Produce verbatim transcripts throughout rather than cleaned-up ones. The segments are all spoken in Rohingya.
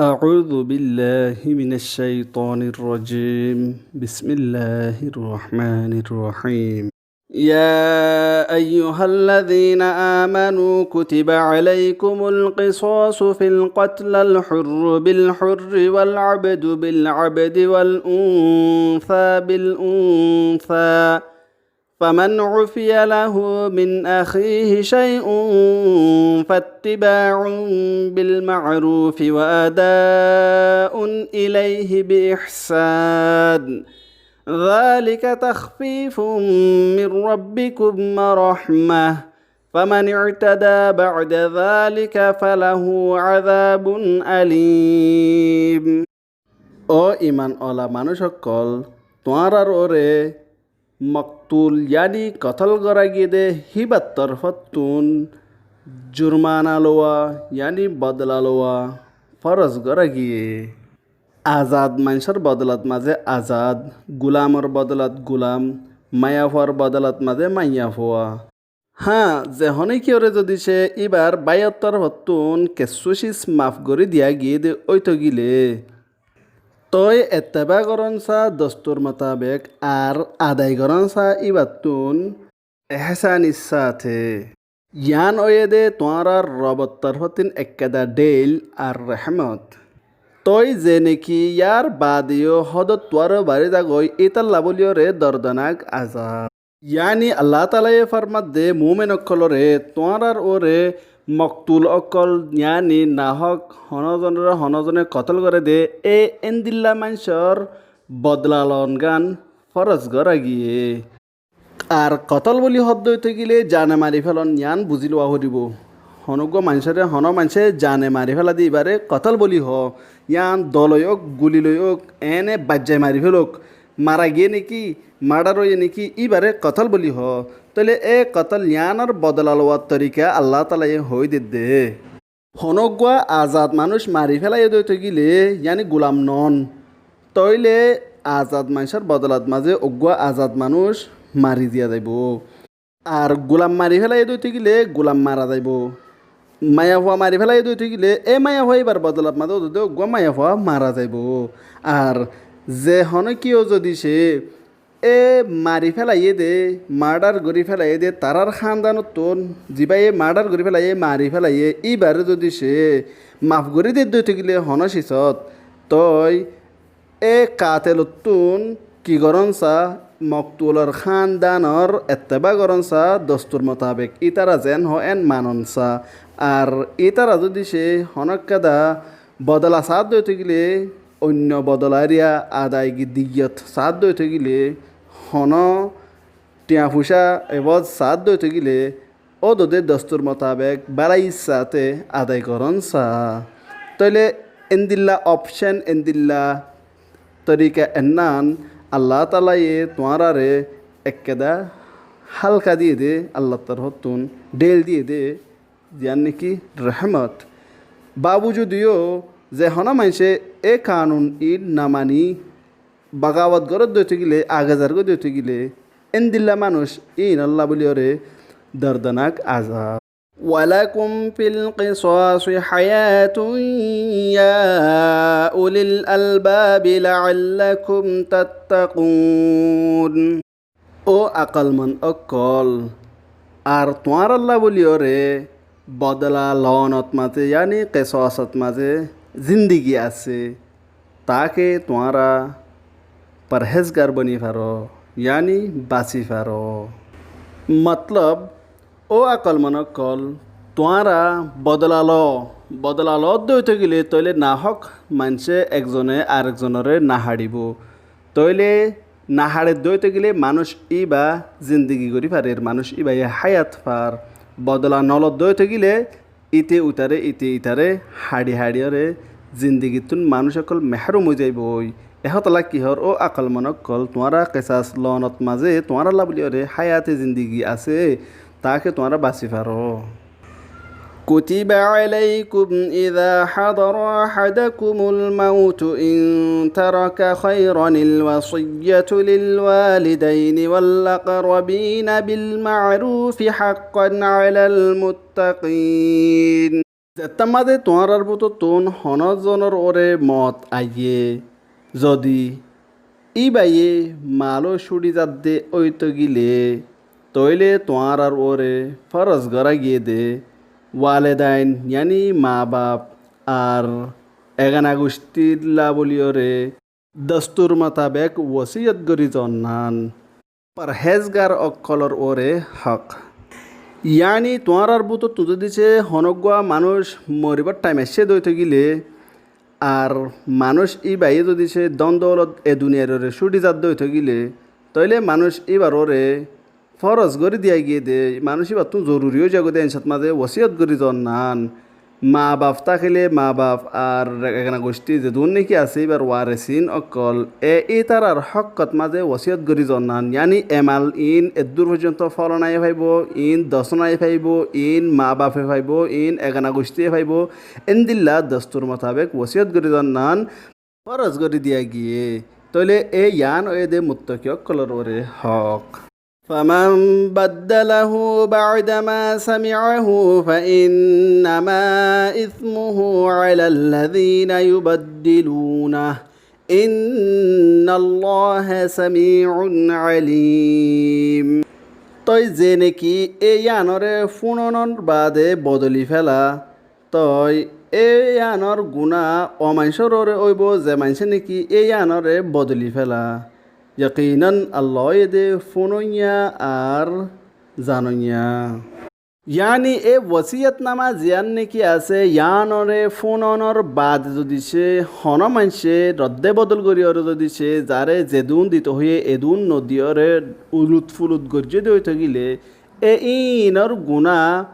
أعوذ بالله من الشيطان الرجيم. بسم الله الرحمن الرحيم. يا أيها الذين آمنوا كتب عليكم القصاص في القتلى، الحر بالحر والعبد بالعبد والأنثى بالأنثى، فمن عفي له من أخيه شيء فاتباع بالمعروف وأداء إليه بإحسان، ذلك تخفيف من ربكم ورحمة، فمن اعتدى بعد ذلك فله عذاب أليم. Ó iman ola manúic ókkol, tuáñrar uore moktul, yáni kotól gorá giyé dé híbar torfóttun jurmana lowa, yáni bodola lowa fóros gorá giyé. Azad maincór bodolat mazé azad, gulamor bodolat gulam, maiyafuar bodolat mazé maiyafua. Há, ze honókiyóre zodi cé íbar báiyor torfóttun kessú sis maf gorí diya giyé dé óito gilé, toi etteba gorón sa dostur mutabek ar adai gorón sa íbattún ehsánir sáte. Yián óiye dé tuáñrar Robor torfóttun ekkeda dheil ar rehmot. Toi ze neki yár baade yó hódot tuáñra barí zagói, ítalla bóliyoré dordonak azab. Yáni Allah taalaye formádde, muúmin ókkolóre, tuáñrar uore moktul ókkol, yáni nahók honózonoré honózone kotól goré dé, é éndilla maincór bodola loon gán fóros gorá giyé. Ar kotól bóli hoódde óito gilé zane mari félon, yián buzí lowa foribóu. Honóggua maincóre honó maincé zane mari féla dé íbaré kotól bóli hoó, yián dol óiyok, guli loiyok, eéne baijjai mari félok, mara giyé néki, mardhar óiye néki, íbaré kotól bóli hoó. Tóile é kotól yiánor bodola lowar torika Allah taalaye hoói dedde. Honóggua azad manúic mari félaiyé dé óito gilé, yáni gulam noón, tóile azad maincór bodolat mazé uggúa azad manúic mari diya zaibou. Ar gulam mari félaiyé dé óito gilé gulam mara zaibou. Maiyafua mari félaiyé dé óito gilé, é maiyafua íbar bodolat mazé ódode uggúa maiyafua mara zaibou. Ar ze honókiyó zodi cé é mari félaiyé dé, mardhar gorí félaiyé dé, tarár hándanottún zibáye mardhar gorí félaiyé, mari félaiyé, íbaré zodi cé maf gorí dedde óito gilé honó cisot, toi é katelottún ki gorón sa, moktulor hándanor etteba gorón sa, dostur mutabek ítara zeén hoó eén manon sa. Ar ítara zodi cé honókkeda bodola saádde óito gilé, oinno bodola eriya adaigi diyot saádde óito gilé, honó thiañ fuicá ebod saádde óito gilé, ódode dostur mutabek bálair sáte adai gorón sa. Tóile éndilla opcen, éndilla torika ennán Allah taalaye tuáñrare ekkeda hálka diyé dé, Allar torfóttun dheil diyé dé, ziyán néki rehmot. Bawujud yó ze honó maincé é kanun ín namani bagawot goródde óito gilé, age zargói dé óito gilé, éndilla manúic íinolla bóliyoré dordonak azab. ولكم في القصاص حياة يا أولي الألباب لعلكم تتقون. Ó akolmon ókkol, ar tuáñralla bóliyoré bodola loonot mazé, yáni kesosot mazé zindigi asé, taáke tuáñra forhézgar boni faro, yáni basi faro. Motlob, ó akolmon ókkol, tuáñra bodola loo, bodola loódde óito gilé tóile nahók maincé ekzone arekzonoré nahaçibóu. Tóile nahaçedde óito gilé manúic íba zindigi gorí farer, manúic íbaye háyat far. Bodola nolodde óito gilé íte uitaré, íte itaré haçi haçiyoré zindigittún manúic ókkol mehérum ói zaiboi. E hotá ki hoór, ó akolmon ókkol, tuáñra kesas loonot mazé tuáñralla bóliyoré háyate zindigi asé, taáke tuáñra basi faro. كتب عليكم إذا حضر أحدكم الموت إن ترك خيرا الوصية للوالدين والأقربين بالمعروف حقا على المتقين. Zettámade tuáñrar bútottún honó zonor uore moot aiyé, zodi íbayé maló cúçi zadde óito gilé, tóile tuáñrar uore fóros gorá giyé dé waledain, yáni maa baf ar egana guctí lla bóliyoré dostur mutabek wosiyot gorí zonnán. Porhézgar ókkolor uore hók. Yáni tuáñrar bútottún zodi se honóggua manúic moribár thaim aiccé dé óito gilé, ar manúic íbayé zodi se dón doulot e duniyair uore cúçi zadde óito gilé, tóile manúic íbar uore fóros gorí diya giyé dé, manúic íbattún zoruri ói zagói dé, encát mazé wosiyot gorí zonnán. Maa baf tákile maa baf ar egana guctí zedún néki asé íbar waresin ókkol, e ítarar hókkot mazé wosiyot gorí zonnán, yáni e mal iín eddúr foijjonto fólonaye faibó, iín dosónaye faibó, iín maa bafe faibó, iín egana guctíye faibó, endilla dostur mutabek wosiyot gorí zonnán fóros gorí diya giyé. Tóile e yián óiye dé muttaki ókkolor uore hók. فمن بدله بعدما سمعه فإنما إثمه على الذين يبدلونه إن الله سميع عليم. Tói ze néki e yiánoré fúnonor baade bodoli féla, tói e yiánor guná ó maincór uore óibo ze maincé néki e yiánoré bodoli féla. Yakinan Allah óiye dé fúnoiya ar zanoiya. Yáni e wosiyotnama ziyán néki asé, yiánoré fúnonor baade zodi se honó maincé rodde bodol goríyoré zodi se zaré zedún dito hoiyé edún nodiyoré ulut fulut goijjé dé óito gilé, e iínor guná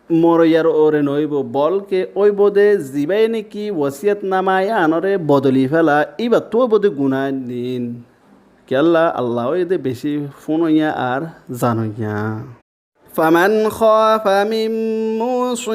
moroiyar uore noóibo, bolke óibo dé zibáye néki wosiyotnama yiánoré bodoli féla, íbattú óibo dé guná iín. Kiyólla Allah óiye dé bicí fúnoiya ar zanoiya. فمن خاف من موص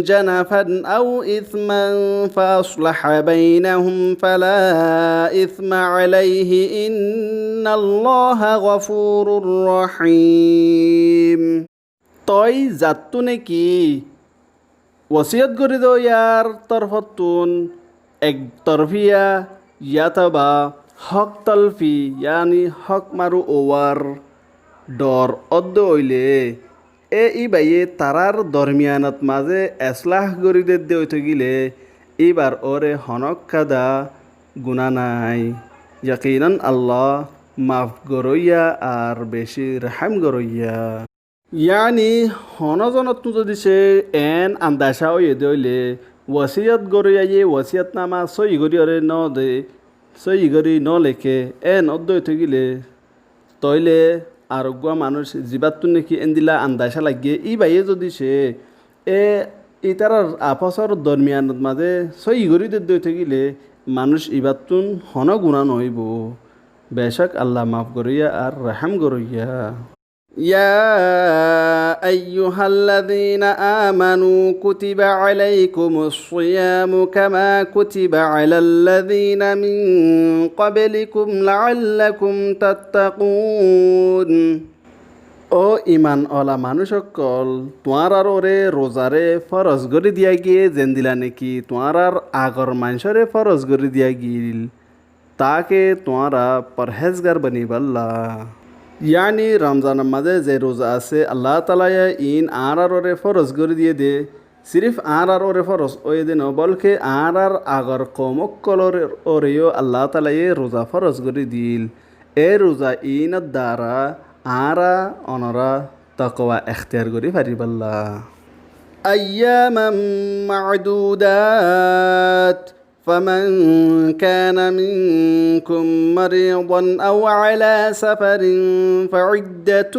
جنفا أو إثما فأصلح بينهم فلا إثم عليه إن الله غفور رحيم. Tói zattú néki wosiyot gorí doiyar torfóttun ek torfiya yátoba hók tolfi, yáni hók maru uwar dhor ódde óile, e íbayé tarár dormiyanot mazé eslah gorí dedde óito gilé, íbar uore honókkada guná nái. Yakinan Allah maf goróiya ar bicí rehám goróiya. Yáni honó zonottún zodi se eén andacá óiye dé óile, wosiyot goróiyaye wosiyotnama sóiyi goríyoré nóde, sóiyi gorí nóleké, eén ódde óito gilé, tóile ar uggúa manúic zibáttun néki endila andacá laiggé, íbayé zodi se e ítarar afósor dormiyanot mazé sóiyi gorí dedde óito gilé, manúic ibáttun honó guná noóibo. Becók Allah maf goróiya ar rehám goróiya. يا أيها الذين آمنوا كتب عليكم الصيام كما كتب على الذين من قبلكم لعلكم تتقون. Ó iman ola manúic ókkol, tuáñrar uore rozaré fóros gorí diya giyé, zendila néki tuáñrar agor maincóre fóros gorí diya giyíl. Taáke tuáñra porhézgar boni bálla. Yáni Romzanor mazé ze roza asé, Allah taalaye iín añárar uore fóros gorí diyé dé, siríf añárar uore fóros óiye dé noó, bolke añárar agor koum ókkolor uoreyó Allah taalaye roza fóros gorí diíl. E roza iínor dara añára onorá tokowa ektiyar gorí fari bálla. أياما معدودات فمن كان منكم مريضا أو على سفر فعدة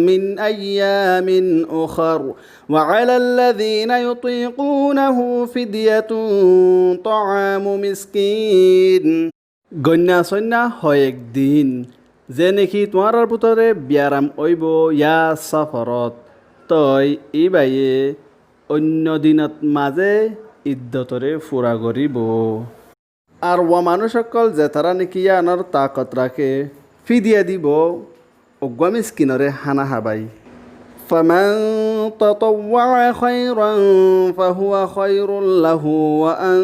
من أيام أخر وعلى الذين يطيقونه فدية طعام مسكين. Goinna sóinna hoyek din, ze néki tuáñrar bútore biyaram óibo yá sóforot, tói íbayé oinno dinot mazé iddotoré fura goríbo. Ar uá manúic ókkol zetará néki yíanor takot raké, fídiya dibo, uggúa miskinoré hána hábai. فمن تطوع خيرا فهو خير له وأن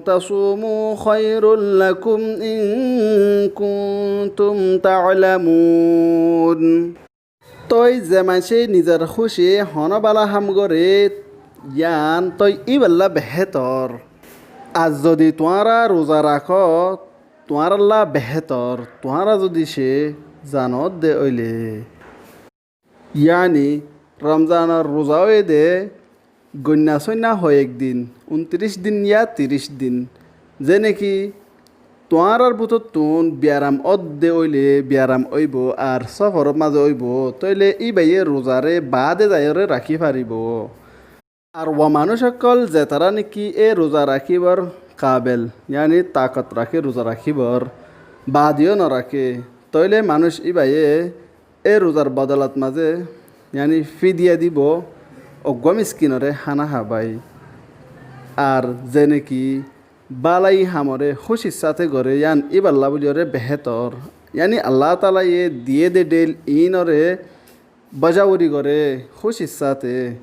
تصوموا خير لكم إن كنتم تعلمون. Toi ze maincé nizor kúci honó bála ham goré, yián toi íballá behétor. Ar zodi tuáñra ruza rakó, tuáñrallá behétor, tuáñra zodi cé zanot de óile. Yáni, Romzanor ruza óiye de goinna sóinna hoyek din, untiríc din yá tiríc din. Ze niki tuáñrar bútottun biyaram ódde óile biyaram óibou, ar sóforor mazé óibou, tóile íbayé ruzaré baade zaiyóre rakí faribóu. Ar uá manúic ókkol zetará niki é ruza rakíbar kabel, yáni takot raké ruza rakíbar, baade yó noraké, tóile manúic íbayé é ruzar bodolat mazé, yáni fídiya dibou, uggúa miskinoré hána hábai. Ar ze niki bálai hamoré kúcir sáte goré, yián íballá bóliyoré behétor. Yáni Allataalaye diyé de dheil iínoré bájaburi goré kúcir sáte.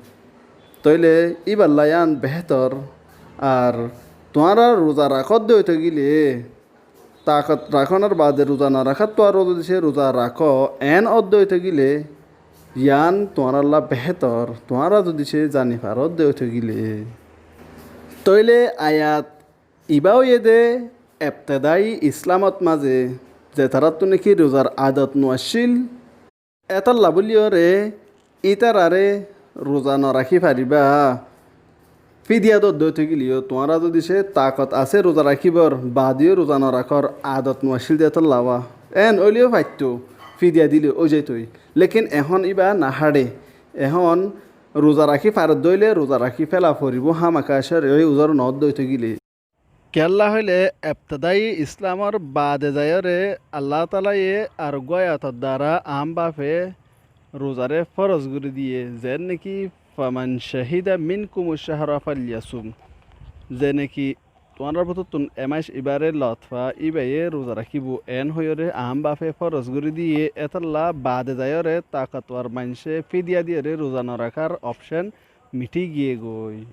Tóile íballá yián behétor. Ar tuáñra ruza rakódde óito gile, takot rakónor baade ruza norakáttu aró zodi cé ruza rakó, eén ódde óito gile, yián tuáñrallá behétor, tuáñra zodi cé zani faródde óito gile. Tóile ayat ibá óiye de ebtedai Islamot mazé, zetaráttu niki ruzar adot nuaccíl, étolla bóliyoré ítararé ruza norakí faribá. Fídiya dódde óito gile yó, tuáñra zodi cé takot asé ruza rakíbar, baade yó ruza norakór, adot nuaccíl de étolla uá. Eén óile yó faittóu, fídiya dile ói zaitóu. Lékin ehón íba naháçe. Ehón ruza rakí faredde óile ruza rakí féla foribóu hámaka, córiyi uzor noódde óito gile. Kiyólla hoilé ebtedai Islamor baade zaiyóre Allataalaye ar uggúa ayator duara aám bafe ruzaré fóros gorí diyé, zeén niki, "Faman cahida minkumuc cahra falyasum." Ze niki tuáñrar bútottun e maic ibáre lot fa, íbayé ruza rakíbou, eén hoiyóre aám bafe fóros gorí diyé, étolla baade zaiyóre takotwar maincé fídiya diyoré ruza norakár opcén mithi giyé goi.